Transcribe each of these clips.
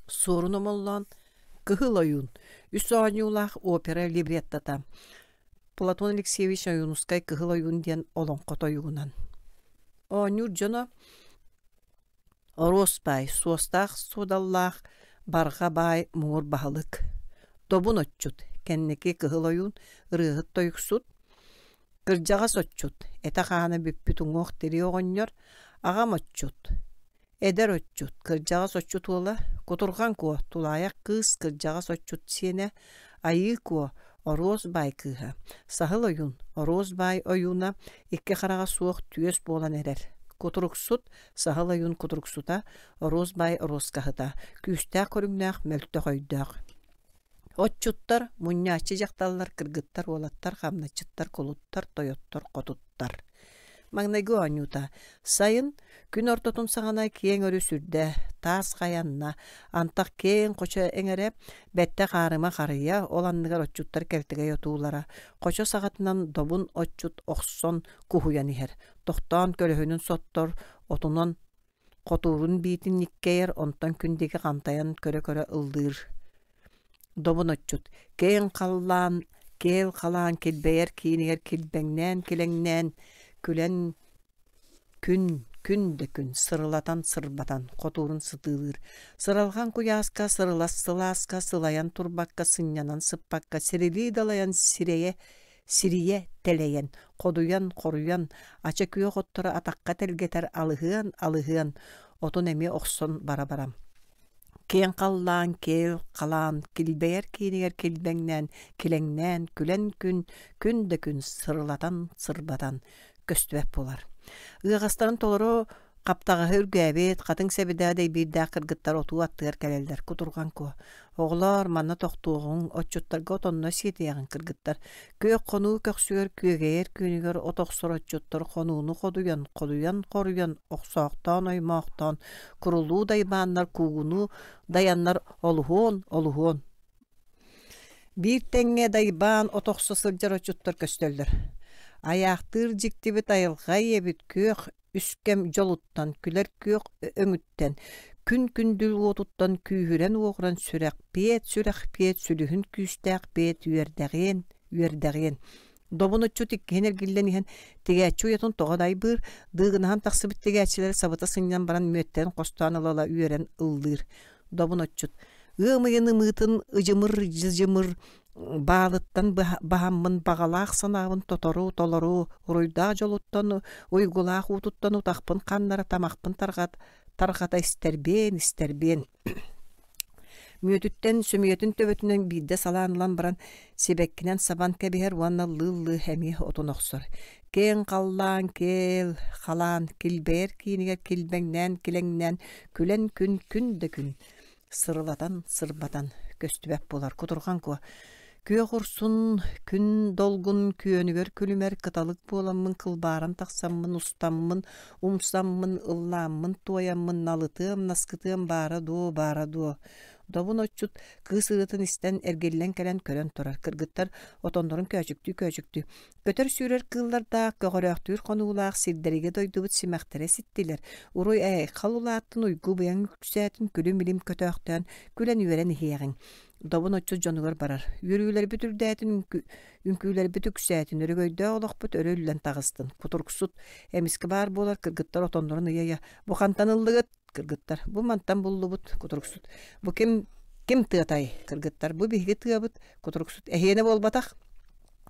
Суорун Омоллоон «Кыһыл ойуун» үс оонньуулаах опера либреттота Платон Алексеевич Ойуунускай «Кыһыл ойуун» диэн олоҥхо тойугунан. Оонньуур дьоно Оруос баай, суостаах суодаллаах, барҕа баай муҥур баһылык, Добун отчут, кэнники Кыһыл ойуун, ырыаһыт тойуксут, кырдьаҕас отчут, этэ-хаана бүппүт уҥуох-тирии оҕонньор, аҕам отчут, Эдэр отчут, кырдьаҕас отчут уола, Кутурҕан Куо, тулаайах кыыс, кырдьаҕас отчут сиэнэ, Айыы Куо, Оруос баай кыыһа, Саһыл ойуун, Оруос баай ойууна, икки хараҕа суох түөс буолан эрэр. Кутуруксут, Саһыл ойуун кутуруксута, Оруос баай оруоскаһыта, күүстээх көрүҥнээх, мөлтөх өйдөөх. Отчуттар, мунньааччы дьахталлар, кыргыттар, уолаттар, хамначчыттар, кулуттар, тойоттор, хотуттар. Маҥнайгы оонньуута сайын күн ортотун саҕана киэҥ өрүс үрдэ, таас хайанна, антах киэҥ хочо эҥэрэ, бэттэх аарыма харыйа, ол анныгар отчуттар кэлтэгэй отуулара, хочо саҕатынан добун отчут охсон куһуйан иһэр, тохтоон көлөһүнүн соттор, отунан Хотуурун биитин ньиккэйэр, онтон күн диэки хантайан көрө-көрө ыллыыр. Добун отчут киэҥ халлаан, киэл халаан килбэйэр киинигэр килбэҥнээн-килэҥнээн, күлэн күн, күн да күн сырылатан-сырбатан хотуурун сытыылыыр. Сыралҕан куйааска, сырылас сылааска сылайан турбакка, сынньанан сыппакка, сирилии далайан сирэйэ Сирийэ тэлэйэн, ходуйан-хоруйан, ача күөх оттору атахха тэлгэтэр алыһыан-алыһыан, отун эмиэ охсон бара-бара. Киэҥ халлаан, киэл халаан, килбэйэр киинигэр килбэҥнээн, килэҥнээн, күлэн күн, күн да күн сырылатан-сырбатан көстүбэт буолар. Ыаҕастарын толору Хаптаҕаһы үргээбит, хатыҥ сэбидээ дэйбиирдээх кыргыттар отуу аттыгар кэлэллэр, кутурҕан куо. Оҕолоор, манна тохтуоҕуҥ, отчуттарга отонно сиэтиэҕиҥ кыргыттар. Күөх хонуу көхсүгэр күөгэйэр күөнүгэр от охсор отчуттар хонууну ходуйан, ходуйан-хоруйан, охсоохтоон-оймоохтоон, курулуу дайбааннар куугунуу дайаннар олуһуон, олуһуон. Биир тэҥҥэ дайбаан от охсо сылдьар отчуттар көстөллөр. Айаахтыыр дьиктибит айылҕа ийэбит күөх үс кэм дьолуттан, күлэр күөх өҥүттэн, күн күндүл уотуттан күүһүрэн-уоҕуран сүрэхпиэт, сүрэхпиэт, сүлүһүн күүстээх бэйэт үөрдэҕиэн, үөрдэҕиэн. Добун отчут иккиһин эргиллэн иһэн тигээччи уйатын тоҕо дайбыыр, дыыгынаһан тахсыбыт тигээччилэри сабыта сынньан баран мүөттэрин хостоон ыла-ыла үөрэн ыллыыр. Добун отчут ыам ыйын ымыытын ыдьымыр-дьыдьымыр баалыттан баһаммын баҕалаах санаабын тотору толору уруйдаах дьолуттан уйгулаах уутуттан утахпын ханнара тамахпын тарҕат тарҕата истэрбиэн истэрбиэн мүөтүттэн сөмүйэтин төбөтүнэн биирдэ салаан ылан баран сибэккинэн сабан кэбиһэр уонна лыы-лыы эмиэ отун охсор киэҥ халлаан киэл халаан килбэйэр киинигэр килбэҥнээн килэҥнээн күлэн күн күн да күн сырылатан сырбатан көстүбэт буолар кутурҕан куо күөх урсун күн долгун күөнүгэр күлүмэр кыталык буоламмын кылбааран тахсаммын устаммын умсаммын ыллааммын туойаммын налытыам наскытыам баара дуо баара дуо добун отчут кыыс ырыатын истэн эргиллэн кэлэн көрөн турар кыргыттар отоннорун көөчүктүү көөчүктүү Көтөр-сүүрэр кыыллардаах, көҕөрөөхтүүр хонуулаах сирдэригэ дойдубут симэхтэрэ ситтилэр, уруй-айхал улааттын, уйгу-быйаҥ үксээтин, күлүм-илим көтөөхтөөн, күлэн-үөрэн иһиэҕиҥ. Добун отчут дьонугар барар. Үөрүүлэрбит үрдээтин, үҥкүүлэрбит үксээтин, өрөгөйдөөх олохпут өрө үллэн таҕыстын. Кутуруксут, эмискэ баар буолар кыргыттар отоннорун ыйа-ыйа, «Бу хантан ыллыгыт?» Кыргыттар, «Бу мантан буллубут». Кутуруксут, «Бу ким ким тыатай?» Кыргыттар, «Бу биһиги тыабыт». Кутуруксут, «Эһиэнэ буолбатах».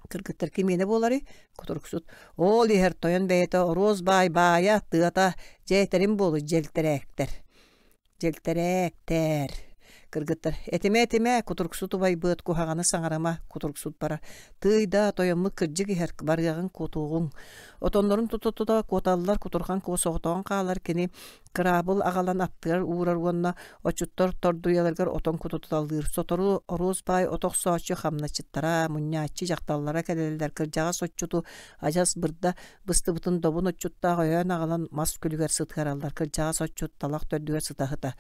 Кыргыттар кимиэнэ буоларый? Кутуруксут. Ол иһэр тойон бэйэтэ оруос баай баайа, тыата, дьэ этэрим буолуй дьэлтэрээктэр. Дьэлтэрээктэр. Кыргыттар этимэ этимэ, кутуруксут убайбыт, куһаҕаны саҥарыма, кутуруксут барар. Тыый да, тойоммут кырдьык иһэр, барыаҕыҥ, куотуоҕуҥ. Отоннорун тута-тута куоталлар, кутурҕан куо соҕотоҕун хаалар кини Кыраабыл аҕалан аттыгар уурар уонна отчуттар тордуйаларыгар отон кутуталыыр. Сотору Оруос баай от охсооччу хамначчыттара, мунньааччы дьахталлара кэлэллэр кырдьаҕас отчуту адьас бырда быстыбытын добун отчуттаах өйөөн аҕалан мас күлүгэр сытыараллар. Кырдьаҕас отчут талах төрдүгэр сыта-сыта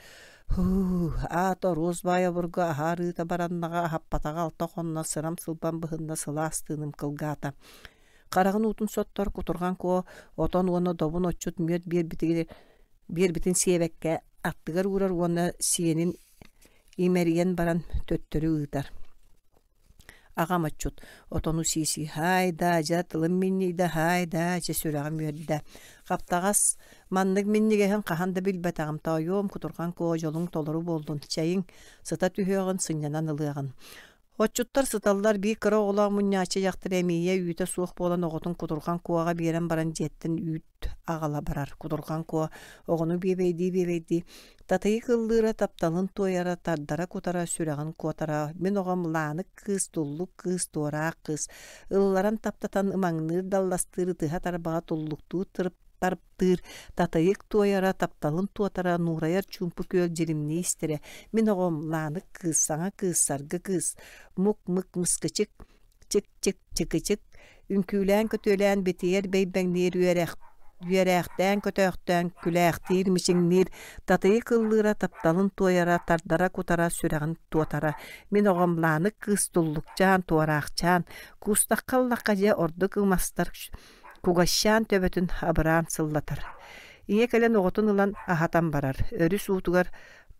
«Һуу, аата Оруос баай обургу аһаарыыта бараннаҕа аһаппатаҕа алта хонно сырам-сылбам быһынна сылаас тыыным кылгаата. Хараҕын уутун соттор кутурҕан куо отон уонна добун отчут мүөт биэрбитигэр биэрбитин сиэбэккэ аттыгар уурар уонна сиэнин Имэрийэн баран төттөрү ыытар. Аҕам отчут отону сии-сии «Һаай даа, дьэ тылым минньийдэ, һаай даа, дьэ сүрэҕим үөрдэ. Хаптаҕас маннык минньигэһин хаһан да билбэтэҕим, тоойуом, кутурҕан куо дьолуҥ толору буоллун, чэйиҥ, сыта түһүөҕүн, сынньанан ылыаҕын». Отчуттар сыталлар, биир кыра оҕолоох мунньааччы дьахтар эмиийэ үүтэ суох буолан оҕотун кутурҕан куоҕа биэрэн баран дьиэттэн үүт аҕала барар. Кутурҕан куо оҕону биэбэйдии-биэбэйдии Татыйык ыллыыра, тапталын туойара, тардара-кутара, сүрэҕин куотара, мин оҕом Лаанык кыыс, Туллук кыыс, Туораах кыыс, ылларан таптатан ымаҥныыр далластыыр ытыһа тарбаҕа туллуктуур тарыптыыр, Татыйык туойара, тапталын туотара, нуурайар чуумпу күөл дьиримнии истэрэ, мин оҕом Лаанык кыыс, саҥа кыыс, саргы кыыс, мук-мык мыскычык, чик-чик чыкычык, үҥкүүлээн-көтүөлээн битийэр бэйбэҥниир үөрэх үөрээхтээн көтөөхтөөн күлээхтиир мичиҥниир татыйык ыллыыра тапталын туойара тардара кутара сүрэҕин туотара мин оҕом Лаанык кыыс туллукчаан туораахчаан куустахха ыллахха дьэ ордук ымастар кугасчаан төбөтүн абыраан сыллатар ийэ кэлэн оҕотун ылан аһатан барар өрүс уутугар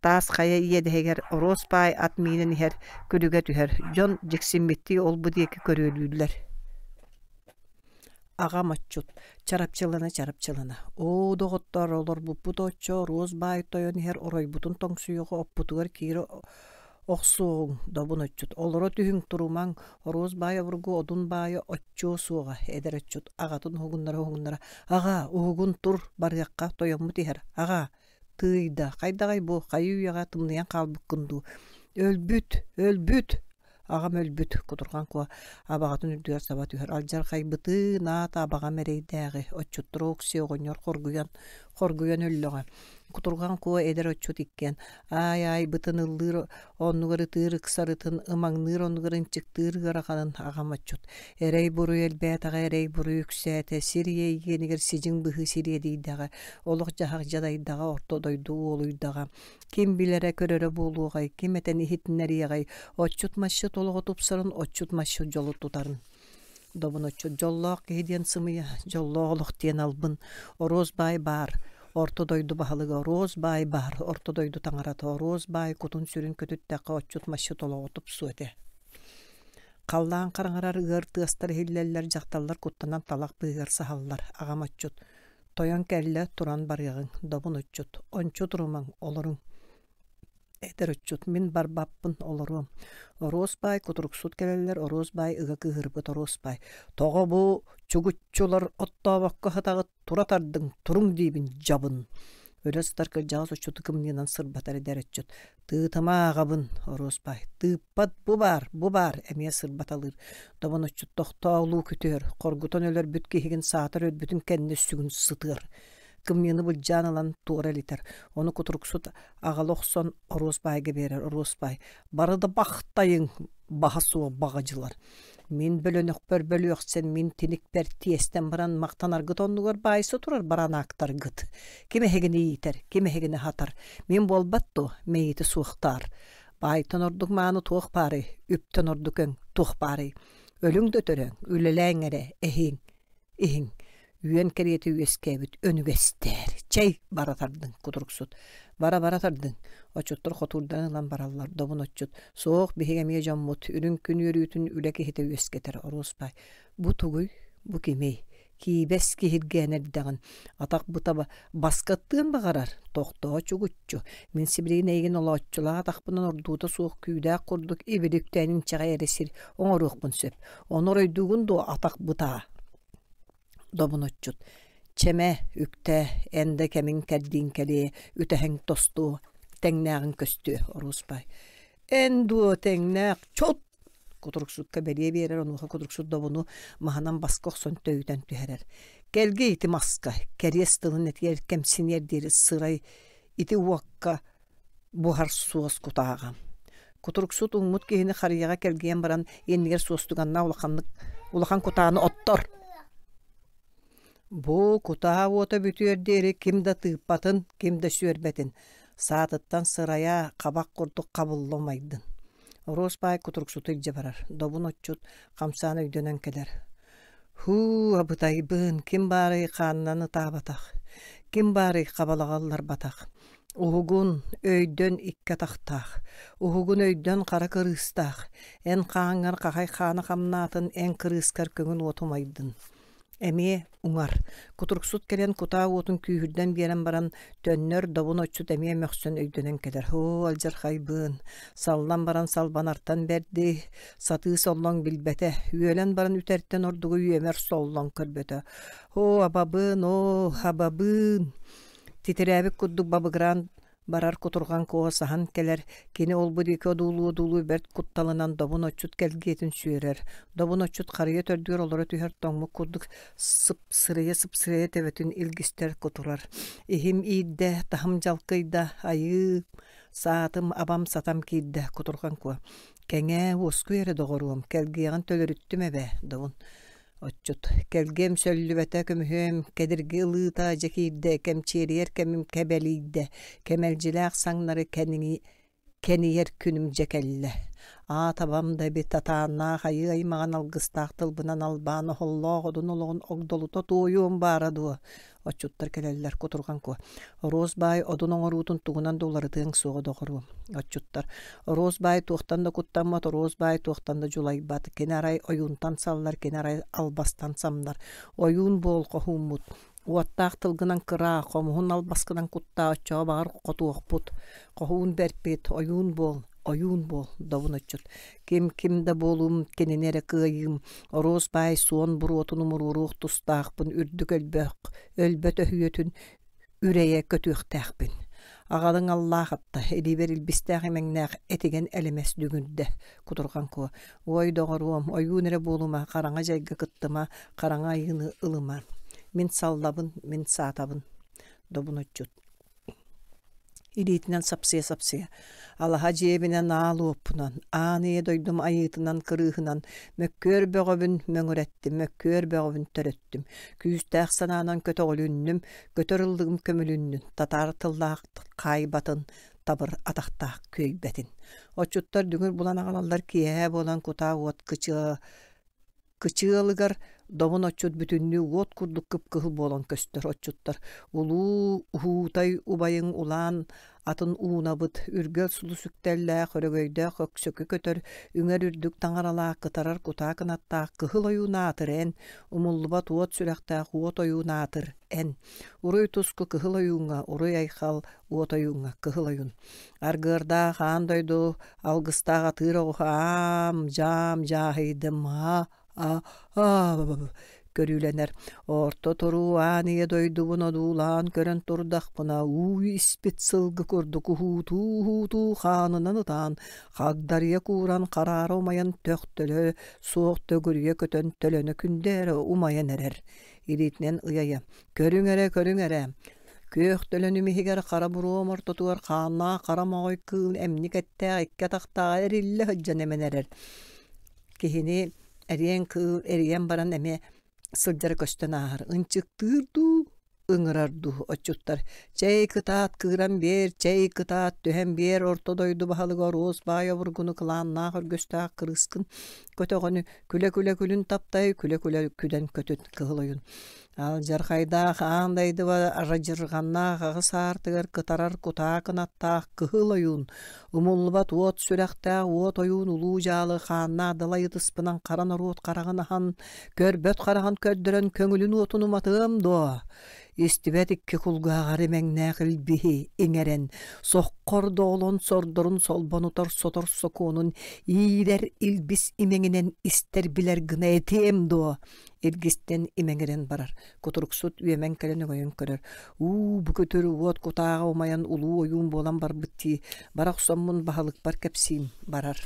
Таас хайа иэдэһигэр оруос баай ат миинэн иһэр күлүгэ түһэр, дьон дьиксиммиттии ол-бу диэки көрүөлүүллэр. Аҕам отчут, чарапчылана-чарапчылана, «Оо, доҕоттоор, олорбуппут оччо оруос баай тойон иһэр оройбутун тоҥсуйуоҕу оппутугар киирэ охсуоҕуҥ, добун отчут, олоро түһүҥ, турумаҥ, оруос баай обургу одун баайа оччуо суоҕа, эдэр отчут аҕатын уһугуннара-уһугуннара, аҕаа, уһугун тур, барыахха, тойоммут иһэр, аҕаа, Тыый да, хайдаҕай бу, хайыы-үйэҕэ тымныйан хаалбыккын дуу? Өлбүт, өлбүт! Аҕам өлбүт, Кутурҕан Куо абаҕатын үрдүгэр саба түһэр. Алдьархайбытын аата абаҕам эрэйдээҕи, отчуттар Окси оҕонньор хоргуйан, хоргуйан өллөҕө. Кутурҕан Куо эдэр отчут иккиэн аай-аай бытын ыллыыр оннугар ытыыр ыксарытын, ымаҥныыр оннугар ынчыктыыр ыараханын аҕам отчут. Эрэй-буруй элбээтэҕэ, эрэй-буруй үксээтэ, сир ийэ иэнигэр сидьиҥ быһыы сириэдийдэҕэ, олох-дьаһах дьадайдаҕа, орто дойду уолуйдаҕа. Ким билэрэ, көрөрө буолуоҕай, ким этэн иһитиннэриэҕэй, отчут-масчыт олоҕо тупсарын, отчут-масчыт дьолу тутарын. Добун отчут дьоллоох киһи диэн сымыйа, дьоллоох олох диэн албын, оруос баай баар, орто дойду баһылыга оруос баай баар, орто дойду таҥарата оруос баай кутун-сүрүн көтүттэххэ отчут-масчыт олоҕо тупсуо этэ. Халлаан хараҥарар ыар тыастар иһиллэллэр, дьахталлар куттанан талах быыһыгар саһаллар. Аҕам отчут: «Тойон кэллэ, туран барыаҕыҥ, добун отчут, ончу турумаҥ, олоруҥ». Эдэр отчут: «Мин барбаппын, олоруом». Оруос баай кутуруксут кэлэллэр, Оруос баай ыга кыыһырбыт Оруос баай: «Тоҕо бу чугуччулар оттообокко сытаҕыт, тура тардыҥ, туруҥ диибин, дьабын!» Өлө сытар кырдьаҕас отчуту кымньыынан сырбатар эдэр отчут: «Тыытыма ааҕабын, Оруос баай, тыыппат бу баар, бу баар!» эмиэ сырбаталыыр. Добун отчут тохтоолуу күтүөр, хоргутан өлөрбүт киһигин саатар өлбүтүн кэннэ сүгүн сытыар. Кымньыыны былдьаан ылан туора илитэр. Ону кутуруксут аҕала охсон Оруос баайга биэрэр. Оруос баай: «Бары да бахтайыҥ, баһа суох баҕадьылар. Мин бөлөнөхпөр бөлүөхсэн, мин тиникпэр тиэстэн баран махтанаргыт оннугар баайса турар баранаактаргыт. Ким эһигини иитэр, ким эһигини аһатар? Мин буолбат дуо, мэйиити суохтаар. Баайтан ордук мааны туох баарый, үптэн ордук өҥ туох баарый? Өлүҥ да өтөрөҥ, үлэлээҥ эрэ, эһиҥ, иһиҥ үөн кэриэтэ үөскээбит өнүгэстээр чэй бара тардыҥ кутуруксут бара-бара тардыҥ отчуттар хотуурдарын ылан бараллар добун отчут суох биһиги эмиэ дьоммут үрүҥ күн үөрүүтүн үлэ киһитэ үөскэтэр оруоспай бу тугуй бу кимий киибэс киһиргээн эрдэҕин атах быта баскаттыан баҕарар тохтоо чугуччу мин сибилигин эйигин олооччулаах атахпынан ордуута суох күүдээх курдук ибили үктээн инчэҕэй эрэ сир оҥоруохпун сөп Ону оройдуугун дуо атах бытаа Добуноччут Чэмэ, үктээ, эн да кэмиҥ кэрдииҥ кэлиэ, үтэһэҥ тостуо, тэҥнээҕиҥ көстүө, Оруоспай. Эн дуо тэҥнээх, чот! Кутуруксукка бэлиэ биэрэр, онуоха кутуруксут добуну маһынан баска охсон төйүтэн түһэрэр. Кэлгий ити маска, кэриэс тылын этиэр кэмсиниэр диэри сырай ити уокка буһар суос кутааҕа. Кутуруксут уҥмут киһини харыйаҕа кэлгийэн баран иннигэр суостуганнаах улаханнык улахан кутааны оттор. Бу кутаа уота бүтүөр диэри ким да тыыппатын, ким да сүөрбэтин, саатыттан сырайа хабах курдук хабылла умайдын. Оруос баай кутуруксуту илдьэ барар, добун отчут хамсаан өйдөнөн кэлэр. Һуу, абытайбын, ким баарый хаанынан ытаабатах, ким баарый хабалаҕа ылларбатах. Уһугун, өйдөн икки атахтаах, уһугун өйдөн хара кырыыстаах, эн хааҥҥар хахай хаана хамнаатын, эн кырыыскар көҥүл уот умайдын. Эмиэ уҥар. Кутуруксут кэлэн кутаа уотун күүһүрдэн биэрэн баран, төннөр добун отчут эмиэ мөхсөн өйдөнөн кэлэр. Һоо, алдьархайбын, саллан баран салбанартан бэрди, сатыы соллоҥ билбэтэ, үөлэн баран үтэртэн ордугу үөмэр соллоҥ көрбөтө. Һоо, абабын, оо, абабыын! Титирээбит курдук бабыгыраан барар кутурҕан куо саһан кэлэр, кини ол-бу диэки одуулуу-одуулуу бэрт кутталынан добун отчут кэлгиэтин сүөрэр, добун отчут харыйа төрдүгэр олоро түһэр тоҥмут курдук сыпсырыйа-сыпсырыйа төбөтүн илгистэр кутурар. Иһим иирдэ, таһым дьалкыйда, айыы, саатым, абам сатам киирдэ, кутурҕан куо. Кэҥээ, уоскуй эрэ доҕоруом, кэлгиэҕин төлөрүттүм эбээ, добун Отчут кэлгиэм сөллүбэтэ көмүһүөм, кэдирги ылыыта дьэ киирдэ, кэмчиэрийэр кэмим кэбэлийдэ, кэмэлдьилээх саҥнары кэнийэр күнүм дьэ кэллэ. Аат абам да эбит атааннаах айыы аймаҕын алгыстаах тылбынан албаан оһоллоох одун олоҕун огдолута туойуом баара дуо Отчуттар кэлэллэр кутурҕан куо. Оруос баай одун оҥоруутун тугунан да уларытыаҥ суоҕа доҕоруом. Отчуттар. Оруос баай туохтан да куттаммат, оруос баай туохтан да дьулайбат. Кини арай ойуунтан саллар, кини арай албастан самнар. Ойуун буол хоһууммут. Уоттаах тылгынан кыраа, хомуһун албаскынан куттаа, оччоҕо баҕар хотуохпут. Хоһуун бэрпит, ойуун буол, ойуун буол, добун отчут. Ким-ким да буолуум, кинини эрэ кыайыым, Оруос баай суон буруотун умуруоруох тустаахпын, үрдүк өлбөх, өлбөт өһүөтүн үрэйэ көтүөхтээхпин. Аҕалыҥ аллаах атта, илиибэр илбистээх имэҥнээх этигэн элэмэс дүҥүрдэ, кутурҕан куо. Уой доҕоруом, ойуун эрэ буолума, хараҥа дьайга кыттыма, хараҥа айыыны ылыма. Мин саллабын, мин саатабын. Добун отчут Илиитинэн сапсыйа-сапсыйа, алаһа дьиэбинэн аал уоппунан, аан ийэ дойдум айыытынан кырыыһынан мөккүөр бөҕөбүн мөҥүрэттим, мөккүөр бөҕөбүн төрөттүм, күүстээх санаанан көтөҕүлүннүм, көтөр ыллыгым көмүлүннүн, татаар тыллаах хаайбатын, табыр атахтаах күөйбэтин. Отчуттар дүҥүр булан аҕалаллар киэһэ буолан кутаа уот кычыа Кычыалыгар добун отчут бүтүннүү уот курдук кып-кыһыл буолан көстөр отчуттар улуу уһуутай убайыҥ улаан атын уунабыт, үргэл сулус үктэллээх, өрөгөйдөөх өксөкү көтөр, үҥэр үрдүк таҥаралаах, кытарар кутаа кынаттаах кыһыл ойуун аатыр эн, умуллубат уот сүрэхтээх уот ойуун аатыр эн. Уруй туску кыһыл ойууҥҥа, уруй айхал уот ойууҥҥа кыһыл ойуун. Аргыардаах аан дойду Алгыстаах атыыр оҕуһа аам, дьаам дьааһыйдым а а а көрүүлэнэр. Орто туруу аан ийэ дойдубун одуулаан көрөн турдахпына уу испит сылгы курдук уһуутуу-уһуутуу хаанынан ытаан, хагдарыйа кууран хараара умайан төхтөлө суох төгүрүйэ көтөн төлөнө күндээрэ умайан эрэр. Илиитинэн ыйа-ыйа «Көрүҥ эрэ, көрүҥ эрэ, Күөх төлөнүм иһигэр хара буруом ортотугар хааннаах хара моҕой кыыл эмньик эттээх икки атахтааҕа эриллэ сылдьан эмэн эрэр. Киһини эриэн кыыл эрийэн баран эмиэ сылдьара көстөн ааһар. Ынчыктыыр дуу, ыҥырар дуу отчуттар «Чэй кытаат кыыран биэр, чэй кытаат түһэн биэр орто дойду баһылыга Оруос баай обургуну кылааннаах өргөстөөх кырыыскын көтөҕөнү күлэ-күлэ күлүн таптай, күлэ-күлэ күдэн көтүт кыһыл ойун Алдьархайдаах аан дойдуга арадьырҕаннаах аҕыс аартыгар кытарар кутаа кынаттаах кыһыл ойуун, умуллубат уот сүрэхтээх уот ойуун улуу дьаалы хааннаах далай ытыспынан хара норуот хараҕын аһан, көрбөт хараҕын көрдөрөн көҥүлүн уотун уматыам дуо? Истибэт икки кулгааҕар имэҥнээх илбиһи иҥэрэн, соххор доолон сордорун солбонутар сотор сокуонун иирэр илбис имэҥинэн истэр билэр гына этиэм дуо? Илгистэн имэҥирэн барар, кутуруксут үөмэн кэлэн өҥөйөн көрөр. Уу, бу көтөр уот кутааҕа умайан улуу ойуун буолан барбыт дии, бара охсоммун баһылыкпар кэпсиим, барар.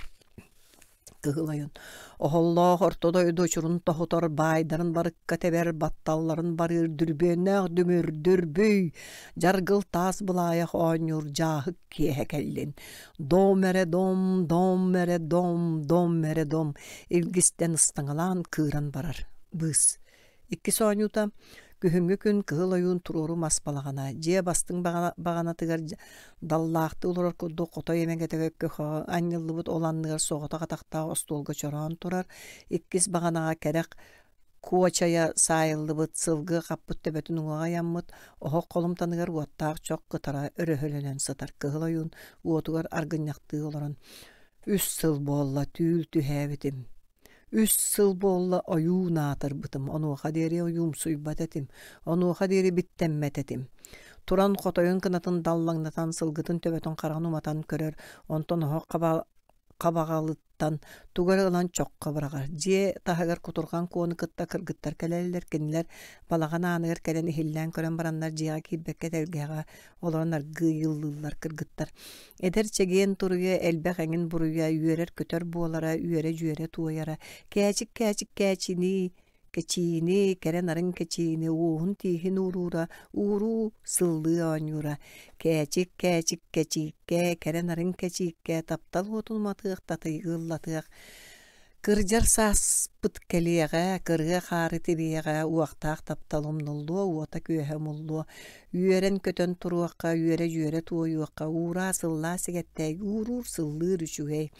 Кыһыл ойон оһоллоох орто дойду очурун тоһутар, баайдарын барыкка тэбэр, батталларын барыыр дүрбүөннээх дүҥүр, дүрбүй, дьаргыл таас былаайах оонньуур дьааһык киэһэ кэллин. Дом эрэ дом, дом эрэ дом, дом эрэ дом илгистэн ыстаҥалаан кыыран барар. Быыс. Иккис оонньуута күһүҥҥү күн кыһыл ойуун туруору мас балаҕана, дьиэ бастыҥ баҕанатыгар даллаахтыы олорор курдук хотой эмэгэтэ көхөҕө анньыллыбыт ол анныгар соҕотох атахтаах остуолга чороон турар. Иккис баҕанаҕа кэрэх Куочайа саайыллыбыт сылгы хаппыт төбөтүн уҥуоҕа ыйаммыт, оһох холумтаныгар уоттаах чох кытара өрөһөлөнөн сытар кыһыл ойуун уотугар аргынньахтыы олорон «Үс сыл буолла түүл түһээбитим, үс сыл буолла ойуун аатырбытым, онуоха диэри ойуумсуйбат этим, онуоха диэри биттэммэт этим». Туран хотойун кынатын даллаҥнатан сылгытын төбөтүн хараҕын уматан көрөр, онтон оһох хабаҕалыт тан тугу эрэ ылан чоххо быраҕар. Дьиэ таһыгар кутурҕан куону кытта кыргыттар кэлэллэр, кинилэр балаҕан ааныгар кэлэн иһиллээн көрөн бараннар дьиэҕэ киирбэккэ тэлгэһэҕэ олорон аргыый ыллыыллар кыргыттар. Эдэр чэгиэн туруйа элбэх эҥин буруйа, үөрэр-көтөр буолара, үөрэ-дьүөрэ туойара, кээчик-кээчик кээчинии Кэчиини, кэрэ нарын кэчиини, уоһун-тииһин ууруура, ууруу сыллыы оонньуура. Кээчик, кээчик, кэчииккэ, кэрэ нарын кэчииккэ, таптал уотун уматыах, татыйыы ыллатыах. Кырдьар сааспыт кэлиэҕэ, кырыа хаары тибиэҕэ, уохтаах таптал умнуллуо, уота-күөһэ умуллуо. Үөрэн-көтөн туруохха, үөрэ-дьүөрэ туойуохха, уураа сыллаа сигэттээй, ууруур сыллыыр үчүгэй.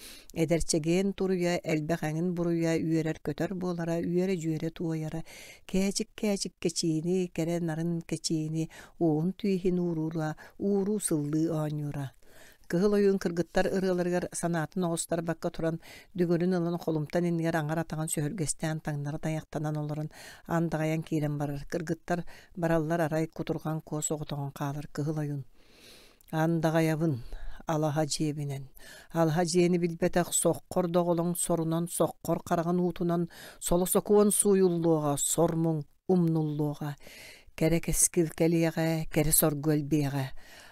Эдэрчэгиэн туруйа, элбэх эҥин буруйа, үөрэр-көтөр буолара, үөрэ-дьүөрэ туойара, кээчик-кээчик кэчиини, кэрэ нарын кэчиини, уоһун тииһин ууруура, ууруу сыллыы оонньуура. Кыһыл ойуун кыргыттар ырыаларыгар санаатын оҕустарбакка туран, дүҥүрүн ылан холумтан иннигэр аҥар атаҕын сөһүргэстээн таҥнары тайахтанан олорон андаҕайан киирэн барар. Кыргыттар бараллар арай кутурҕан куо соҕотоҕун хаалар кыһыл ойуун. Андаҕайабын, алаһа дьиэбинэн, алаһа дьиэни билбэтэх соххор доҕолоҥ сорунан соххор хараҕын уутунан соло сокуон сууйуллуоҕа, сор муҥ умнуллуоҕа, кэрэ кэскил кэлиэҕэ, кэрэ соргу элбиэҕэ.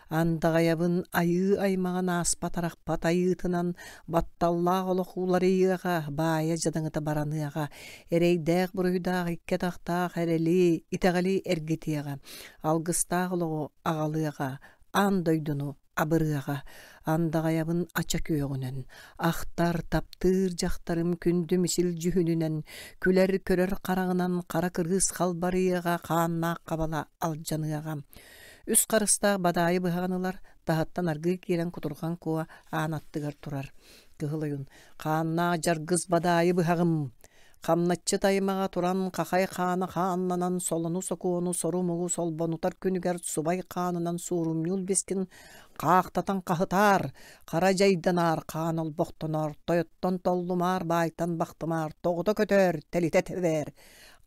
Андаҕайабын айыы аймаҕын ааспат-арахпат айыытынан батталлаах олох уларыйыаҕа, баайа дьадаҥыта бараныаҕа, эрэйдээх-буруйдаах икки атахтаах эрэли, итэҕэли эргитиэҕэ, алгыстаах олоҕу аҕалыаҕа, аан дойдуну абырыаҕа, андаҕайабын ача күөҕүнэн, ахтар, таптыыр дьахтарым күндү мичил дьүһүнүнэн, күлэр-көрөр хараҕынан хара кырыыс халбарыйыаҕа, хааннаах хабала алдьаныаҕа. Үс харыстаах бадаайы быһаҕын ылар, таһыттан аргыый киирэн кутурҕан куо аан аттыгар турар. Кыһыл ойун «Хааннаах дьаргыс бадаайы быһаҕым! Хамначчыт аймаҕа туран хахай хаана хааннанан солону-сокуону сору-муҥу солбонутар күнүгэр субай хаанынан суорумньул бискин хаахтатан хаһытаар, хара дьайданаар хаан олбохтоноор, тойоттон толлумаар, баайтан бахтымаар, тоҕута көтөөр, тэлитэ тэбээр,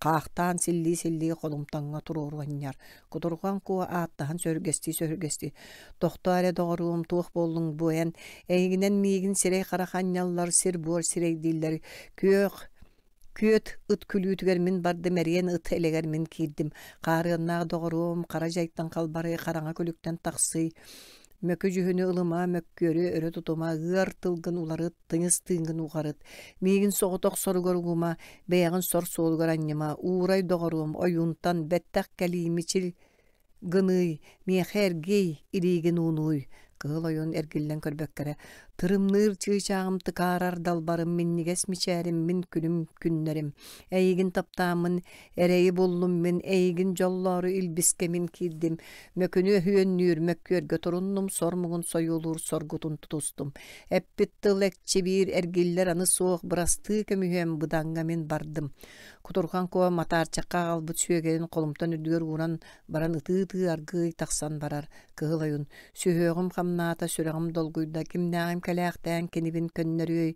хаахтаан силлии-силлии холумтаҥҥа туруору анньар, кутурҕан куо ааттаһан сөһүргэстии-сөһүргэстии «Тохтоо эрэ доҕоруом, туох буоллуҥ бу эн? Эйигинэн миигин сирэй-харах анньаллар, сир-буор сирэйдииллэр, күөх күөт ыт күлүүтүгэр мин бардым, эриэн ыт элэгэр мин киирдим. Хаарыаннаах доҕоруом, хара дьайтан халбарый, хараҥа күлүктэн тахсый. Мөкү дьүһүнү ылыма, мөккүөрү өрө тутума, ыар тылгын уларыт, тыйыс тыыҥҥын уҕарыт. Миигин соҕотох соругар угума, бэйэҕин сор суолугар анньыма, уурай доҕоруом, ойуунтан, бэттэх кэлии, мичил гыныый, миэхэ эргий, илиигин уунууй Кыһыл ойуун эргиллэн көрбөккө эрэ «Тырымныыр чыычааҕым тыкаарар далбарым, минньигэс мичээрим, мин күнүм күннэрим, эйигин таптааммын эрэйи буллум мин, эйигин дьоллоору илбискэ мин киирдим, мөкүнү өһүөннүүр мөккүөргэ туруннум, сор муҥун сойуолуур соргутун тутустум, эппит тыл экчибиир эргиллэр аны суох, бырастыы көмүһүөм быдаҥҥа мин бардым». Кутурҕан Куо матаарчахха аҕалбыт сүөгэйин холумтан үрдүгэр ууран баран ытыы-ытыы аргыый тахсан барар. Кыһыл ойун «Сүһүөҕүм хамнаата, сүрэҕим долгуйда, кимнээҕим кэлээхтээн кинибин көннөрүөй,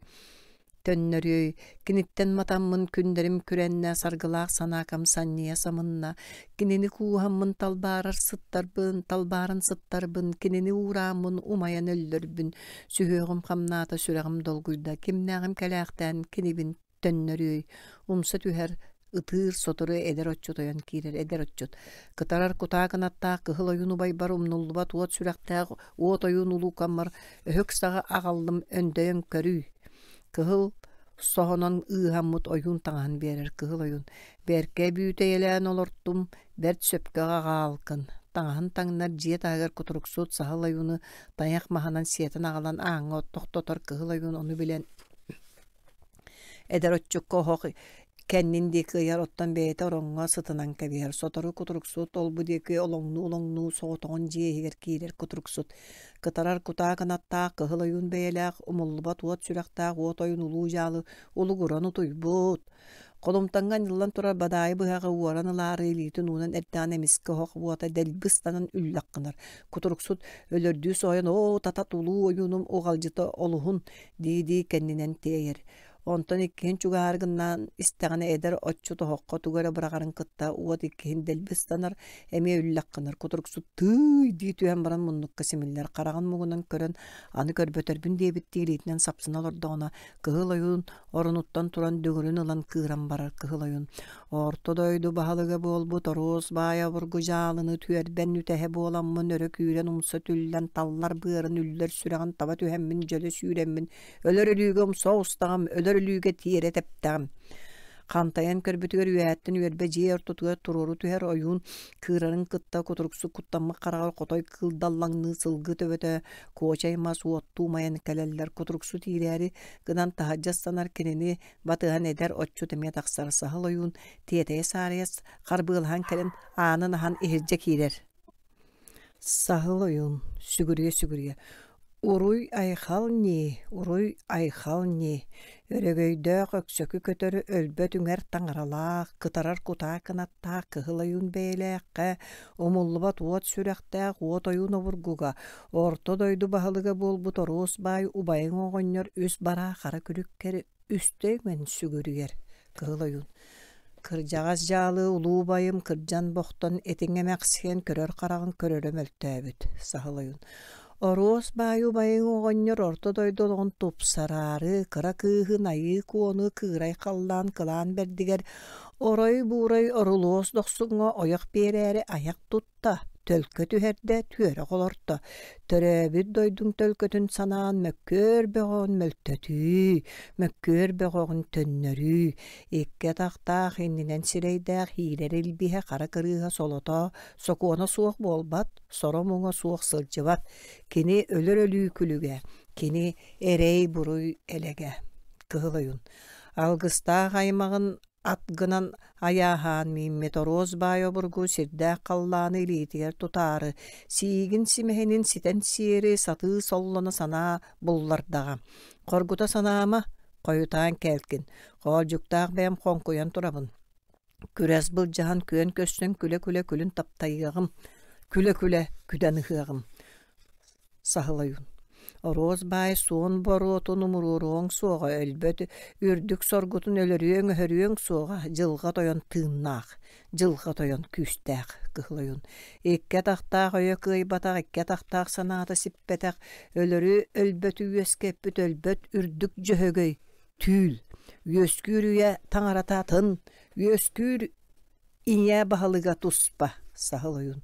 төннөрүөй, киниттэн матаммын күннэрим күрэннэ, саргылаах санаакам санньыйа самынна, кинини кууһаммын талбаарар сыттарбын, талбааран сыттарбын, кинини уурааммын умайан өллөрбүн, сүһүөҕүм хамнаата, сүрэҕим долгуйда, кимнээҕим кэлээхтээн кинибин төннөрүөй, умса түһэр, ытыыр, сотору эдэр отчут ойон киирэр эдэр отчут. Кытарар кутаа кынаттаах кыһыл ойуун убайбар умнуллубат уот сүрэхтээх уот ойуун улуукаммар өһүк саҕа аҕаллым өндөйөн көрүй. Кыһыл соһонон ыыһаммыт ойуун таҥаһын биэрэр кыһыл ойуун. Бэркэ бүүтэйэлээн олортум, бэрт сөпкө аҕаалкын. Таҥаһын таҥнар дьиэ таһыгар кутуруксут саһыл ойууну тайах маһынан сиэтэн аҕалан ааҥҥа тохтотор кыһыл ойуун ону билэн Эдэр отчукка оһох кэннин диэки ыйар, оттон бэйэтэ ороҥҥо сытынан кэбиһэр. Сотору кутуруксут ол-бу диэки олоҥнуу-олоҥнуу соҕотоҕун дьиэ иһигэр киирэр кутуруксут. Кытарар кутаа кынаттаах, кыһыл ойуун бэйэлээх, умуллубат уот сүрэхтээх уот ойуун улуу дьаалы улугуран утуйбут. Холумтаҥҥа анньыллан турар бадаайы быһаҕы уоран ылаары илиитин уунан эрдэҕинэ эмискэ оһох уота дэлби ыстанан үллэх гынар. Кутуруксут өлөрдүү соһуйан «Оо, татат улуу ойуунум уҕалдьыта олуһун!» дии-дии кэннинэн тиэйэр. Онтон иккиһин чугаһаары гыннаан истэҕинэ эдэр отчут оһоххо тугу эрэ быраҕарын кытта уот иккиһин дэлби ыстанар, эмиэ үллэх гынар. Кутуруксут «Тыый!» дии түһэн баран муннукка симиллэр, хараҕын муҥунан көрөн аны көрбөтөрбүн диэбиттии илиитинэн сапсына олордоҕуна Кыһыл Ойуун оронуттан туран дүҥүрүн ылан кыыран барар Кыһыл Ойуун «Орто дойду баһылыга буолбут Оруос баай обургу дьаалыны түөрбэн үтэһэ буоламмын өрө күүрэн умса түллэн таллар быарын үллэр сүрэҕин таба түһэммин дьөлө сүүрэммин өлөр өлүүгэ умса оҕустаҕым, өлөр өлүүгэ тиэрэ тэптэҕим». Хантайан көрбүтүгэр үөһэттэн үөрбэ дьиэ ортотугар туруору түһэр ойуун кыырарын кытта кутуруксук куттаммыт хараҕар хотой кыыл даллаҥныы сылгы төбөтө куочай мас уоттуу умайан кэлэллэр кутуруксу тиирээри гынан таһырдьа ыстанар кинини батыһан эдэр отчут эмиэ тахсар саһыл ойуун тиэтэйэ-саарыйа харбыалаһан кэлэн аанын аһан иһирдьэ киирэр Саһыл ойуун сүгүрүйэ-сүгүрүйэ «Уруй-айхал ньии, уруй-айхал ньии, өрөгөйдөөх өксөкү көтөрү өлбөт үҥэр таҥаралаах, кытарар кутаа кынаттаах кыһыл ойуун бэйэлээххэ, умуллубат уот сүрэхтээх уот ойуун обургуга, орто дойду баһылыга буолбут Оруос баай убайыҥ оҕонньор үс бараа хара күлүккэр үстэ үҥэн сүгүрүйэр Кыһыл Ойуун Кырдьаҕас дьаалы улуу убайым кырдьан-бохтон этиҥ эмэхсийэн көрөр хараҕын көрөрө мөлтөөбүт Саһыл Ойуун Оруос баай убайыҥ оҕонньор орто дойду олоҕун тупсараары кыра кыыһын Айыы Куону кыырай халлаан кылаан бэрдигэр орой-буурай орулуос дохсуҥҥа ойох биэрээри айах тут тутта, төлкө түһэрдэ, түөрэх олорто, төрөөбүт дойдуҥ төлкөтүн санаан мөккүөр бөҕөҕүн мөлтөтүү, мөккүөр бөҕөҕүн төннөрүү, икки атахтаах иннинэн сирэйдээх иирэр илбиһэ хара кырыыһа солото, сокуона суох буолбат, соро-муҥа суох сылдьыбат, кини өлөр өлүү күлүгэ, кини эрэй-буруй элэгэ. Кыһыл Ойуун Алгыстаах аймаҕын ат гынан айааһаан мииммит оруос баай обургу сирдээх халлааны илиитигэр тутаары, сиигин симэһинин ситэн сиэри сатыы соллоно санаа буллардаҕа. Хоргута санаама, хойутаан кээлкин, хоолдьуктаах бэйэм хоҥкуйан турабын. Күрэс былдьаһан күөн көрсөн күлэ-күлэ күлүн таптайыаҕым, күлэ-күлэ күдэн ыһыаҕым. Саһыл ойуун Оруос баай суон боруотун умуруоруоҥ суоҕа, өлбөт үрдүк соргутун өлөрүөҥ-өһөрүөҥ суоҕа, дьылҕа тойон тыыннаах, дьылҕа тойон күүстээх Кыһыл ойуун Икки атахтаах өйө кыайбатах, икки атахтаах санаата сиппэтэх, өлөрү өлбөтү үөскэппит өлбөт үрдүк дьөһөгөй түүл, үөскүүр үйэ таҥарата атын, үөскүүр Ийээ баһылыга туспа, Саһыл ойуун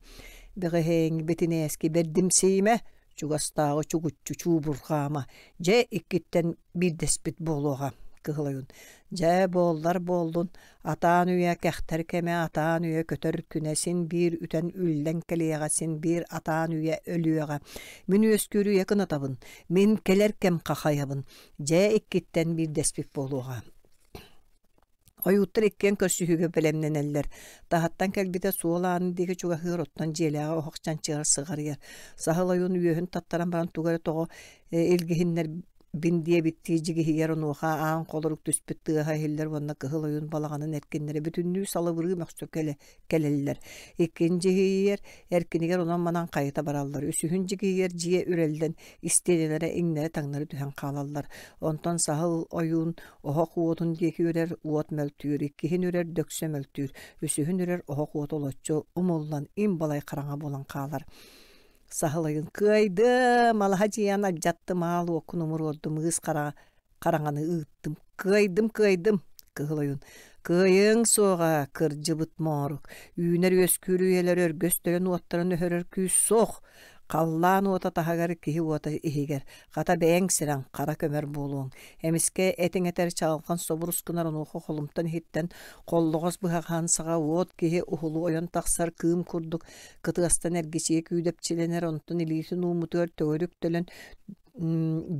Бэҕэһээҥҥи бэтинээски бэрдимсийимэ, чугастааҕы чугуччу чуубурҕаама, дьэ иккиттэн биирдэспит буолуоҕа, Кыһыл ойуун Дьэ буоллар буоллун, атаан үйэ кэхтэр кэмэ, атаан үйэ көтөр күнэ син биир үтэн үллэн кэлиэҕэ, син биир атаан үйэ өлүөҕэ. Мин үөскүүр үйэ кынатабын, мин кэлэр кэм хахайабын, дьэ иккиттэн биирдэспит буолуоҕа. Ойууттар иккиэн көрсүһүүгэ бэлэмнэнэллэр. Таһыттан кэлбитэ суол аанын диэки чугаһыыр, оттон дьиэлээҕи оһох чанчыгар сыҕарыйар. Саһыл ойуун үөһүн таттаран баран тугу эрэ тоҕо илгиһиннэрбин диэбиттии дьигиһийэр, онуоха аан холорук түспүт тыаһа иһиллэр уонна кыһыл ойуун балаҕанын эркиннэрэ бүтүннүү салыбырыы мөхсө кэлэ кэлэллэр. Иккин дьиһийэр, эркинигэр онон-манан хайыта бараллар. Үсүһүн дьигиһийэр дьиэ үрэллэн, истиэнэлэрэ иҥнэри-таҥнары түһэн хаалаллар. Онтон саһыл ойуун оһох уотун диэки үрэр, уот мөлтүүр, иккиһин үрэр, дөксө мөлтүүр, үсүһүн үрэр, оһох уота олоччу умуллан, им балай хараҥа буолан хаалар. Саһыл ойуун «Кыайдым, алаһа дьиээн алдьаттым, аал уоккун умуруордум, ыыс хараҕа хараҥаны ыыттым. Кыайдым, кыайдым, Кыһыл Ойуун. Кыайыаҥ суоҕа, кырдьыбыт моорук. Үүнэр-үөскүүр үйэлэр өргөстөрүн уоттарын өһөрөр күүс суох. Халлаан уота таһыгар, киһи уота иһигэр. Хата бэйэҥ сирэҥ, хара көмөр буолуоҥ. Эмискэ этиҥ этэр чаҕылхан собурус гынар онуоха холумтан иһиттэн холлоҕос быһаҕаһын саҕа уот киһи уһулу ойон тахсар кыым курдук кытыастан эргичийэ күүдэпчилэнэр, онтон илиитин ууммутугар төгүрүк төлөн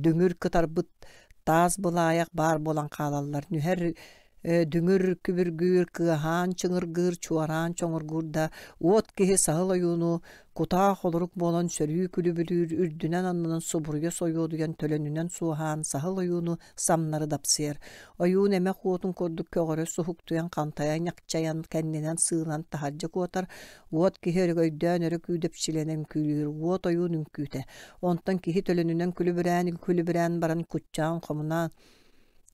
дүҥүр кытарбыт таас былаайах баар буолан хаалаллар. Нүһэр Дүҥүр күбүргүүр, кыаһаан чыҥыргыыр, чуораан чоҥургуур да уот киһи саһыл ойууну кутаа холорук буолан сөрүү күлүбүрүүр үрдүнэн-аннынан субуруйа сойуодуйан төлөнүнэн суоһаан саһыл ойууну самнары дапсыйар. Ойуун эмэх уотун курдук көҕөрө суһуктуйан хантайа ньахчайан кэннинэн сыылан таһырдьа куотар, уот киһи өрөгөйдөөн өрө күүдэпчилэнэн үҥкүүлүүр, уот ойуун үҥкүүтэ. Онтон киһи төлөнүнэн күлүбүрээн-күлүбүрээн баран куччаан хомунаан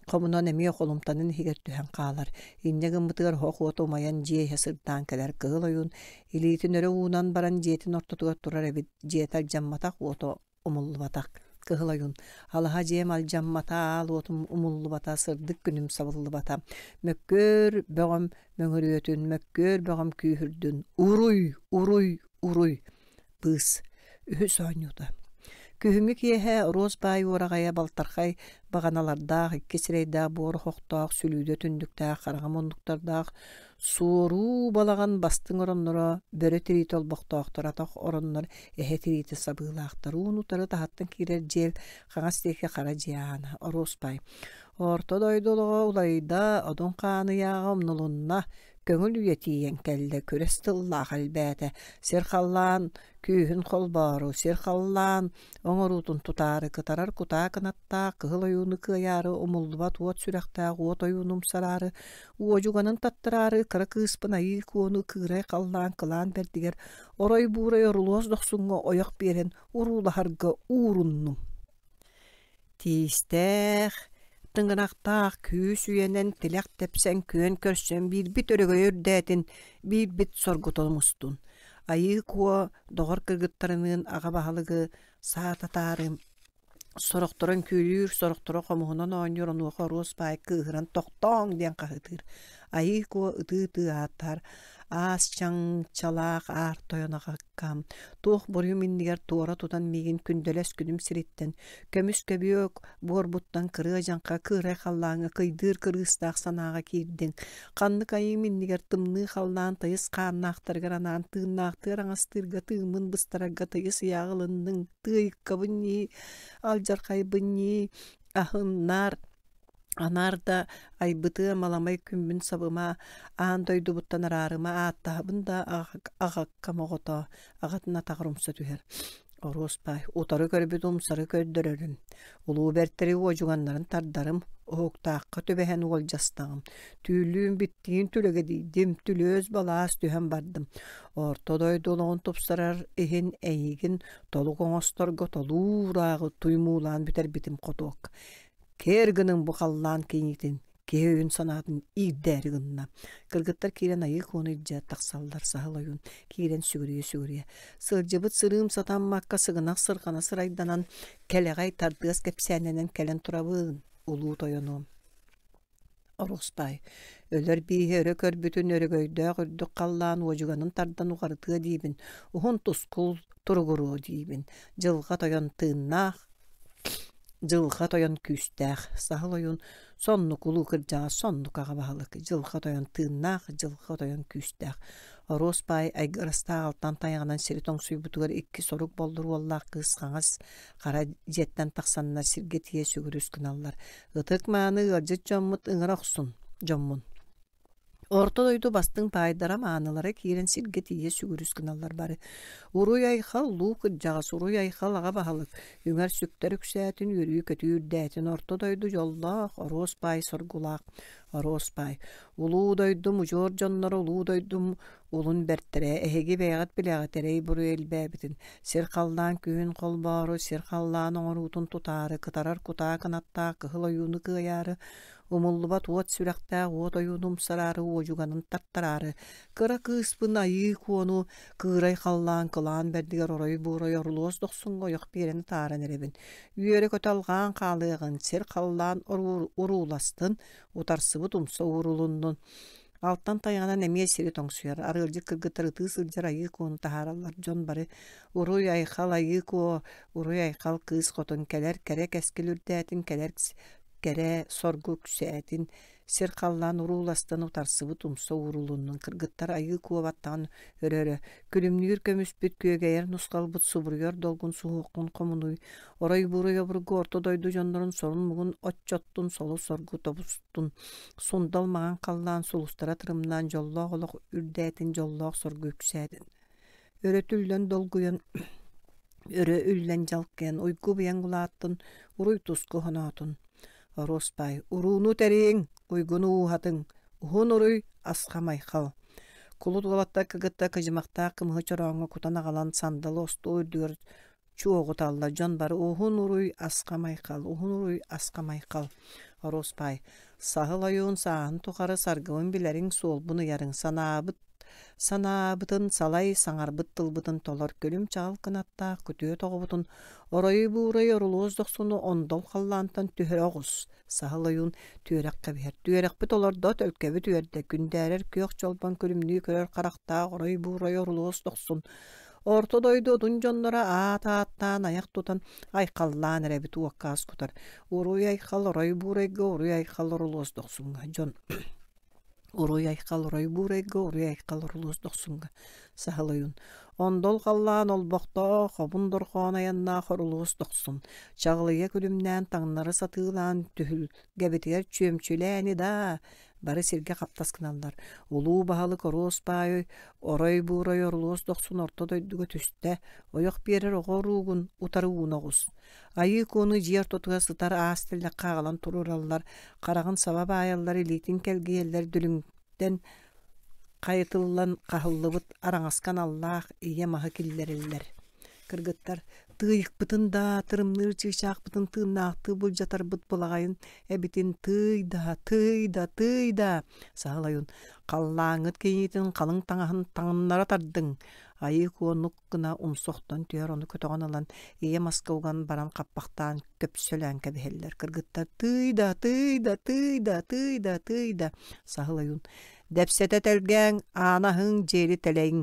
Хомунан эмиэ холумтанын иһигэр түһэн хаалар. Инньэ гыммытыгар оһох уота умайан дьиэ иһэ сырдаан кэлэр. Кыһыл ойуун илиитин өрө уунан баран дьиэтин ортотугар турар эбит. Дьиэтэ алдьамматах, уота умуллубатах. Кыһыл ойуун «Алаһа дьиэм алдьаммата, аал уотум умуллубата, сырдык күнүм сабыллыбата. Мөккүөр бөҕөм мөҥүрүөтүн, мөккүөр бөҕөм күүһүрдүн. Уруй! Уруй! Уруй!» Быыс Үһүс оонньуута Күһүҥҥү киэһэ Оруос баай уораҕайа балтархай баҕаналардаах, икки сирэйдээх буор оһохтоох, сүлүүдэ түннүктээх, хараҥа муннуктардаах, суоруу балаҕан бастыҥ оронноро, бөрө тириитэ олбохтоохтор, атах ороннор эһэ тириитэ сабыылаахтар, уун-утары таһыттан киирэр дьиэл хаҥас диэки хара дьиэ аана. Оруос баай Орто дойду олоҕо уларыйда, одун хаан ыйааҕа умнулунна, көҥүл үйэ тиийэн кэллэ, күрэс тыллаах элбээтэ, сир-халлаан күүһүн холбоору, сир-халлаан оҥоруутун тутаары, кытарар кутаа кынаттаах, кыһыл ойууну кыайаары, умуллубат уот сүрэхтээх уот ойууну умсараары, уодьуганын таттараары, кыра кыыспын айыы куону кыырай халлаан кылаан бэрдигэр орой-буурай орулуос дохсуҥҥа ойох биэрэн уруулаһарга ууруннум. Тиистээх, тыҥырахтаах күүс үйэнэн тилэх тэпсэн күөн көрсөн биирбит өрөгөйө үрдээтин, биирбит соргутун мустун. Айыы Куо доҕор кыргыттарыныын аҕа баһылыгы саататаары сорохторо үҥкүүлүүр, сорохторо хомуһунан оонньуур, онуоха Оруос баай кыыһыран «Тохтооҥ!» диэн хаһыытыыр. Айыы Куо ытыы-ытыы ааттаһар аас чаҥчалаах аар тойон аҕаккам, туох буруйум иннигэр туора тутан миигин күндэлэс күнүм сириттэн, көмүс көбүө буорбуттан кырыа дьаҥха кыырай халлааҥҥа кыйдыыр кырыыстаах санааҕа киирдиҥ, ханнык айыым иннигэр тымныы халлаан тыйыс хааннаахтарыгар анаан тыыннаахтыы араҥастыырга тыыммын быстарарга тыйыс ыйааҕы ылынныҥ, тыайыккабын ньии, алдьархайбын ньии, аһыннаар Анаар да айбытыам аламай күммүн сабыма, аан дойдубуттан араарыма ааттаһабын да аҕаккам оҕото аҕатын атаҕар умса түһэр. Оруос баай утары көрбүт умсары көрдөрөрүм, улуу бэртэри уодьуганнарын тардарым, уһуктаахха түбэһэн уолдьастаҕым, түүлүүм биттиин түлэгэдийдим, түлүөс-балаас түһэн бардым. Орто дойду олоҕун тупсарар иһин эйигин толук оҥосторго толуу урааҕы туймуулаан бүтэрбитим хотуок. Кээр гыныҥ бу халлаан киҥиитин, киһи өйүн-санаатын иирдээри гынна. Кыргыттар киирэн айыы куону илдьэ тахсаллар саһыл ойуун киирэн сүгүрүйэ-сүгүрүйэ. Сылдьыбыт сырыым сатаммакка сыгынах сырҕана сырайданан, кэлэҕэй тардыас кэпсээннэнэн кэлэн турабын, улуу тойонуом. Оруоспаай, өлөр бииһи өрө көрбүтүн өрөгөйдөөх үрдүк халлаан уодьуганын тардан уҕарытыа диибин, уһун тускул туругуруо диибин, дьылҕа тойон тыыннаах, дьылҕа тойон күүстээх, саһыл ойуун соннук улуу кырдьаҕас соннук аҕа баһылык, дьылҕа тойон тыыннаах, дьылҕа тойон күүстээх. Оруос баай айгырастаах алтан тайаҕынан сири тоҥсуйбутугар икки сорук боллур уоллаах кыыс хаҥас хара дьиэттэн тахсаннар сиргэ тиийэ сүгүрүс гыналлар. Ытык-мааны ыалдьыт дьоммут ыҥыра охсун, дьоммун. Орто дойду бастыҥ паайдара маанылара киирэн сиргэ тиийэ сүгүрүс гыналлар бары. Уруй-айхал луу кырдьаҕас, уруй-айхал аҕа баһылык, үҥэр-сүктэр үксээтин, үөрүү-көтүү үрдээтин, орто дойду дьоллоох, оруос баай соргулаах, оруос баай. Улуу дойдум удьуор дьонноро, улуу дойдум Улун бэртэрэ, эһиги бэйэҕит билэҕит эрэй-буруй элбээбитин, сир-халлаан күүһүн холбоору, сир-халлаан оҥоруутун тутаары, кытарар кутаа кынаттаах кыһыл ойууну кыайаары, умуллубат уот сүрэхтээх уот ойууну умсараары уодьуганын тартараары, кыра кыыспын Айыы Куону кыырай халлаан кылаан бэрдигэр орой-буурай орулуос дохсуҥҥа ойох биэрэн ытааран эрэбин. Үөрэ-көтө алҕаан хаалыаҕын, сир-халлаан урууластын, утарсыбыт умса уурулуннун. Алтан тайаҕынан эмиэ сири тоҥсуйар, арыалдьыт кыргыттар ытыы сылдьар Айыы Куону таһаараллар, дьон бары «Уруй-айхал, Айыы Куо, уруй-айхал кыыс хотун, кэлэр кэрэ кэскил үрдээтин, кэлэр кэрэ соргу үксээтин, Сир-халлаан урууластан утарсыбыт умса уурулуннун кыргыттар айыы куобаттаҕын өрө-өрө күлүмнүүр көмүспүт күөгэйэр нусхалбыт субуруйар долгун суһуоххун хомунуй орой-буруй обургу орто дойду дьоннорун сорун-муҥун оччоттун солу-соргу тобустун сундал маҥан халлаан сулустара тырымнаан дьоллоох олох үрдээтин дьоллоох соргу үксээтин өрө түллэн долгуйан өрө үллэн дьалкыйан уйгу-быйаҥ улааттын уруй-туску хоноотун Оруоспаай урууну тэрийиҥ уйгуну ууһатыҥ уһун уруй асхам-айхал Кулут уолаттар кытта кыдьымахтаах кымыһы чорооҥҥо кутан аҕалан сандалы остуол үрдүгэр чуоҕуталлар дьон бары уһун уруй асхам-айхал уһун уруй асхам-айхал Оруоспаай саһыл ойуун сааһын тухары саргыбын билэриҥ суолбун ыйарыҥ санаабыт Санаабытын салай, саҥарбыт тылбытын толор күлүм-чаҕыл кынаттаах күтүө тоҕобутун оройу-буурайы орулуос дохсуну ондол халлаантан түһэрэ оҕус, саһыл ойуун түөрэх кэбиһэр. Түөрэхпит олордо, төлкөбүт үөрдэ, күндээрэр күөх чолбон күлүмнүү көрөр харахтаах орой-буурайы орулуос дохсун Орто дойду отун дьонноро аат ааттаан айах тутан айхаллаан эрэбит уокка кутар. Уруй айхал орой буурайга, уруй айхал орулуос дохсуҥҥа дьон Уруй айхал орой буурайга, уруй айхал орулуос дохсуҥҥа саһыл ойуун. Ондол халлаан олбохтоох, хобун дорҕоон айаннаах орулуос дохсун. Чаҕылыйа күлүмнээн таҥнары сатыылаан түһүлгэбитигэр чүөмчүлээни даа бары сиргэ хаптас гыналлар. Улуу баһылык оруос баай орой буурай орулуос дохсун орто дойдуга түстэ, ойох биэрэр оҕо уруугун утары ууна оҕус. Айыы Куону дьиэ ортотугар сытар аас тэллэххэ аҕалан туруораллар, хараҕын саба баайаллар, илиитин кэлгийэллэр, дүлүҥтэн хайытыллан хаһыллыбыт араҥаска аналлаах ийэ маһы киллэрэллэр. Кыргыттар тыйыкпытын да, тырымныыр чыычаахпытын тыыннаахтыы былдьатарбыт былаҕайын эбитин тыый да, тыый да, тыый да, саһыл ойуун халлааҥҥыт кийиитин халыҥ таҥаһын таҥыннара тардыҥ, айыы куонук гына умса охтон түһэр, ону көтөҕөн ылан ийэ маска уган баран хаппахтаан көпсөлөөн кэбиһэллэр. Кыргыттар тыый да, тыый да, тыый да, тыый да, тыый да, саһыл ойуун дэпсэтэ тэлгээҥ, аана аһыҥ, дьиэри тэлэйиҥ.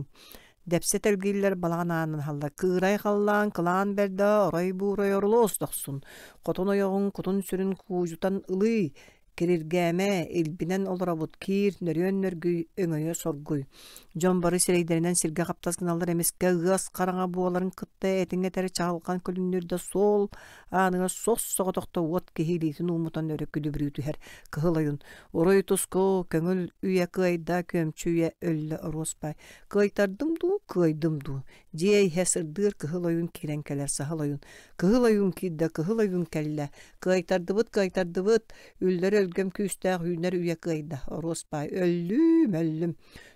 Дэпсэ тэлгииллэр балаҕан аанын аһаллар. Кыырай халлаан, кылаан бэрдэ, орой буурай орулуос дохсун. Хотун ойоҕуҥ кутун-сүрүн куудьутан ылыы, Кириргээмэ, илбинэн олоробут, киир, нөрүөн нөргүй, өҥөйө соргуй. Дьон бары сирэйдэринэн сиргэ хаптас гыналлар эмискэ ыас хараҥа буоларын кытта этиҥ этэрэ чаҕылҕан күлүннүрдэ суол ааныгар сос соҕотохто уот киһи илиитин ууммутан өрө күлүбүрүү түһэр. Кыһыл ойун Уруй туску, көҥүл үйэ кыайда, күөмчү үйэ өллө оруоспай. Кыайтардым дуу, кыайдым дуу? Дьиэ иһэ сырдыыр кыһыл ойун киирэн кэлэр саһыл ойун. Кыһыл ойун киирдэ, кыһыл ойун кэллэ. Кыайтардыбыт, кыайтардыбыт, үллэр өлгөм күүстээх үүнэр үйэ кыайда. Оруос баай, өллүүм, өллүм.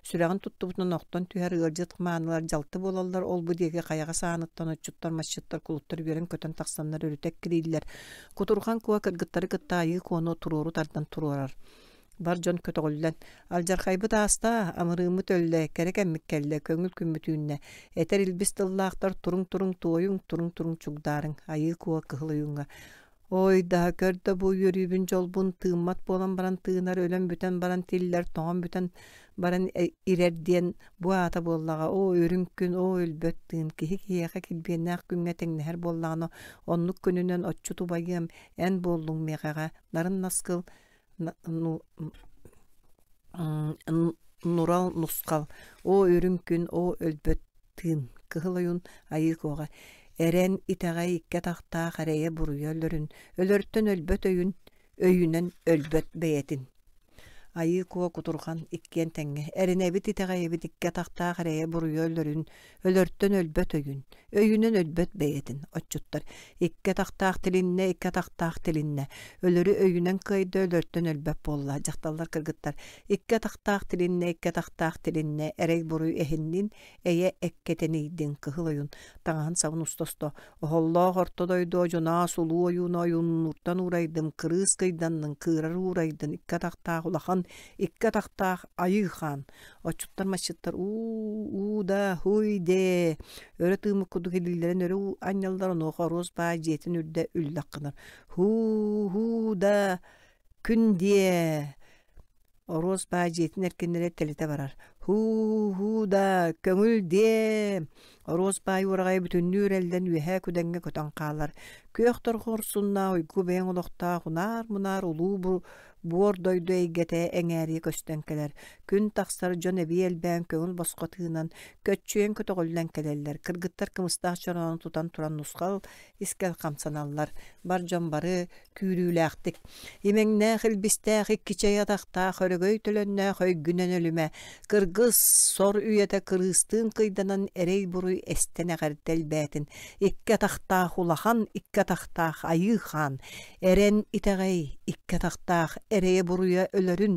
Сүрэҕин туттубутунан охтон түһэр ыалдьыт маанылар дьалты буолаллар, ол-бу диэки хайаҕас ааныттан отчуттар, масчыттар, кулуттар үөрэн-көтөн тахсаннар өрүтэ эккирииллэр. Кутурҕан куо кыргыттары кытта айыы куону туруору тардан туруорар. Бар дьон көтөҕүллэн, алдьархайбыт ааста, амырыыммыт өллө, кэрэ кэммит кэллэ, көҥүл күммүт үүннэ. Этэр илбис тыллаахтар туруҥ-туруҥ туойуҥ, туруҥ-туруҥ чугдаарыҥ, айыы куо кыһыл ойууҥҥа. Ой да, көр да бу үөрүүбүн дьолбун тыыммат буолан баран тыынар, өлөн бүтэн баран тиллэр, тоҥон бүтэн баран ирэр диэн бу аата буоллаҕа. Оо, үрүҥ күн, оо, өлбөт тыын, киһи киһиэхэ килбиэннээх күҥҥэ тэҥнэһэр буоллаҕына, оннук күнүнэн отчут убайыам, эн буоллуҥ миэхэҕэ, нарын наскыл Нурал нусхал, оо үрүҥ күн, оо өлбөт тыын, кыһыл ойуун айыы куоҕа, эрэн, итэҕэй икки атахтаах эрэйэ-буруйа өлөрүн, өлөртөн өлбөт өйүн, өйүнэн өлбөт бэйэтин. Айыы Куо кутурҕан иккиэн тэҥҥэ эрэнэбит итэҕэйэбит икки атахтаах эрэйэ-буруйа өлөрүн, өлөртөн өлбөт өйүн, өйүнэн өлбөт бэйэтин отчуттар икки атахтаах тилиннэ икки атахтаах тилиннэ өлөрү өйүнэн кыайда өлөртөн өлбөт буолла дьахталлар кыргыттар икки атахтаах тилиннэ икки атахтаах тилиннэ эрэй буруй эһиннин эйэ эккэтэнийдин кыһыл ойун таҥаһын сабын уста-уста оһоллоох орто дойду одьунаас улуу ойууну ойууннууртан уурайдым кырыыс кыйданнын кыырар уурайдын икки атахтаах улахан икки атахтаах айыы хаан Отчуттар масчыттар уу да хуй дээ өрө тыыммыт курдук илиилэрин өрө анньаллар онуоха оруос баай дьиэтин үрдэ үллэх гынар һуу һуу да күн диэ оруос баай дьиэтин эркиннэрэ тэлитэ барар. Һуу-һуу да, көҥүл диэ! Оруос баай уораҕайа бүтүннүү үрэллэн үөһээ күдэҥҥэ көтөн хаалар. Күөх торҕо урсуннаах уйгу бэйэҥ олохтоох унаар-мунаар улуу буор дойду эйгэтэ эҥээрийэ көстөн кэлэр. Күн тахсар дьон эбии элбээн көҥүл босхо тыынан, көччүйэн көтөҕүллэн кэлэллэр. Кыргыттар кымыстаах чороону тутан туран нусхал искэл хамсаналлар. Бар дьон бары күүрүүлээхтик Имэҥнээх илбистээх икки чэй атахтаах өрөгөй төлөннөөх өйгүнэн өлүмэ, кыргыс сор үйэтэ кырыыстыын кыйданан эрэй-буруй эстэн эҕэрдэ элбээтин, икки атахтаах улахан, икки атахтаах айыы хаан, эрэн итэҕэй, икки атахтаах эрэйэ-буруйа өлөрүн,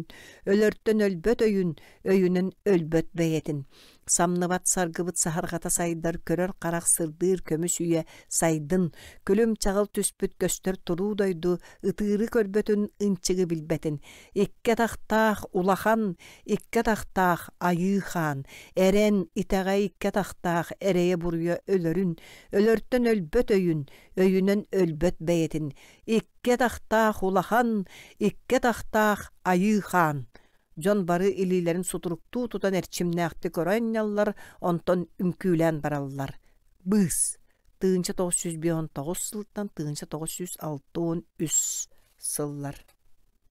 өлөртөн өлбөт өйүн, өйүнэн өлбөт бэйэтин. Самныбат саргыбыт саһарҕата сайдар, көрөр харах сырдыыр көмүс үйэ сайдын, күлүм-чаҕыл түспүт көстөр туруу дойду ытыыры көрбөтүн, ынчыгы билбэтин. Икки атахтаах улахан, икки атахтаах айыы хаан, эрэн, итэҕэй икки атахтаах эрэйэ-буруйа өлөрүн, өлөртөн өлбөт өйүн, өйүнэн өлбөт бэйэтин. Икки атахтаах улахан, икки атахтаах айыы хаан. Дьон бары илиилэрин сутуруктуу тутан эрчимнээхтик өрө анньаллар, онтон үҥкүүлээн бараллар. Быыс. 1959 сылтан 1963 сыллар.